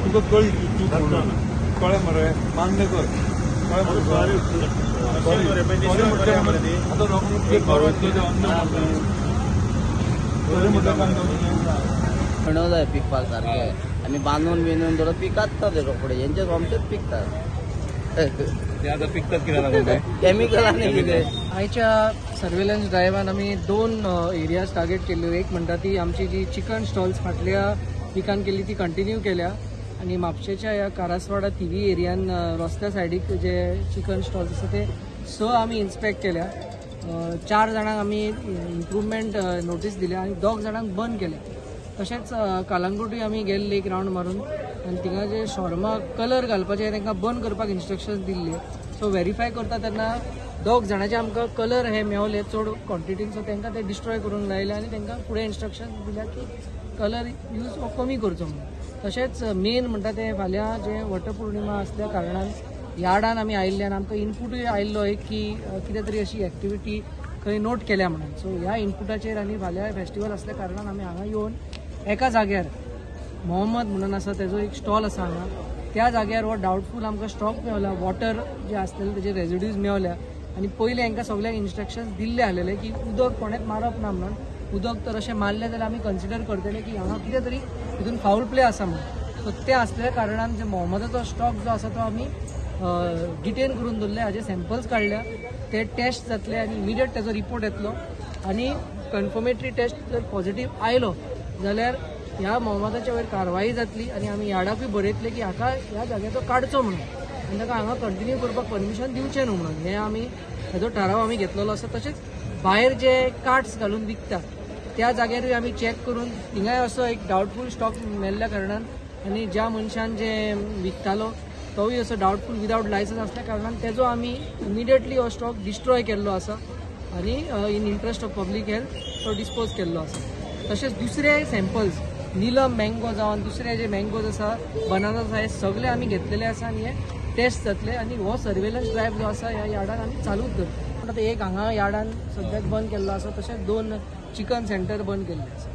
तुका कळी कळ्ळें मरे, मान्य कर. सॉरी आतां खणो जाय पिकपाक सारकें. आमी बांदून बिंदून दवरत पिकात ते रोखडे, हेंचे सोमतेच पिकतात. ते आतां पिकतात कित्याक लागून केमिकल आनी कितें. आयच्या सर्वेलन्स ड्रायव्हान आमी 2 एरियाज टार्गेट केल्ल्यो. एक म्हणटा ती आमची जी चिकन स्टॉल्स फाटल्या विकान केल्ली ती कंटिन्यू केल्या आनी म्हापशेच्या ह्या कारासवाडा थिवी एरियान रस्त्या सायडीक जे चिकन स्टॉल्स आसा ते 6 आमी इन्स्पेक्ट केल्या. 4 जाणांक आमी इम्प्रुवमेंट नोटीस दिल्या आनी 2 जाणांक बंद केल्या. तशेंच कालांगुटूय आमी गेल्ले एक रावंड मारून आनी थिंगा जे शॉर्मा कलर घालपाचे तांकां बंद करपाक इन्स्ट्रक्शन्स दिल्ले. सो वेरीफाय करता तेन्ना 2 जाणांचे आमकां कलर हे मेवले चड क्वॉन्टिटीन, सो तांकां ते डिस्ट्रॉय करूंक लायले आनी तांकां फुडें इन्स्ट्रक्शन्स दिल्या की कलर यूज हो कमी करचो म्हणून. तशेंच मेन म्हणटा ते फाल्यां जे वटपौर्णिमा आसल्या कारणान यार्डान आमी आयिल्ले आनी आमकां इनपुटूय आयिल्लो एक की कितें तरी अशी एक्टिविटी खंय नोट केल्या म्हणून. सो ह्या इनपुटाचेर आनी फाल्यां फेस्टिवल आसल्या कारणान आमी हांगा येवन एका जाग्यार मोहम्मद म्हणून आसा तेजो एक स्टॉल आसा हांगा, त्या जाग्यार हो डावटफूल आमकां स्टॉक मेवला. वॉटर जे आसलेले तेजे रेजिड्यूज मेवल्या आनी पयलीं हांकां सगल्यांक इन्स्ट्रक्शन्स दिल्ले आसलेले की उदक कोणेंच मारप ना म्हणून. उदक तर अशें मारलें जाल्यार आमी कन्सिडर करतले की हांगा कितें तरी हितून फावल प्ले आसा म्हणून. सो तें आसलेल्या कारणान जे मोहम्मदाचो स्टॉक जो आसा तो आमी डिटेन करून दवरले, हाजे सॅम्पल्स काडल्या, ते टेस्ट जातले आनी इमिडिएट तेजो रिपोर्ट येतलो आनी कन्फर्मेटरी टेस्ट जर पॉझिटीव आयलो जाल्यार ह्या मोहम्मदाच्या वयर कारवाई जातली आनी आमी यार्डाकूय बरयतले की हाका ह्या जाग्याचो काडचो म्हणून आनी ताका हांगा कंटिन्यू करपाक परमिशन दिवचें न्हू म्हणून. हें आमी हेजो ठराव आमी घेतलेलो आसा. तशेंच भायर जे कार्ट्स घालून विकता त्या जाग्यारूय आमी चॅक करून थिंगाय असो एक डावटफूल स्टॉक मेल्ल्या कारणान आनी ज्या मनशान जे विकतालो तोवूय असो डावटफूल विदावट लायसन्स आसल्या कारणान तेजो आमी इमिडिएटली हो स्टॉक डिस्ट्रॉय केल्लो आसा आनी in interest of public health तो डिस्पोज केल्लो आसा. तशेंच दुसरे सॅम्पल्स निलम मँगो जावन दुसरे जे मँगोज आसा, बनानास आसा, हे सगळे आमी घेतलेले आसा आनी हे टेस्ट जातले आनी हो सर्वेलन्स ड्रायव्ह जो आसा ह्या यार्डान आमी चालूच दवरतले. आतां एक हांगा यार्डान सद्याक बंद केल्लो आसा, तशेंच 2 चिकन सेंटर बंद केल्ले आसा.